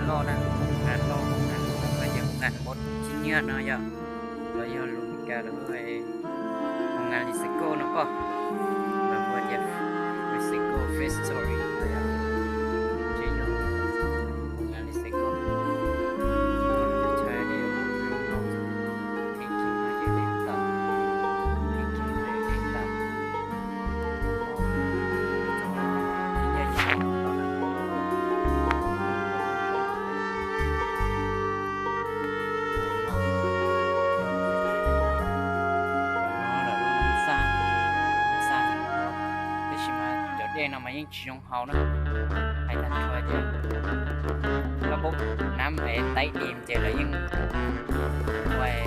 loj na, nqa loj, nqa loj, nqa yog nqa npua tib nyiag no yog, los yog lus Meskas lawv hu Mona Lisa Gold no pom, lawv hu tias Lisa Gold Factory no yog, ces yog Mona Lisa Gold. Xa, xa, tab sis mas cov dej no mas yeej tsis zoo haus na. Hais tag nrho tias lawv pub nab es taib di ces lawv yeej ua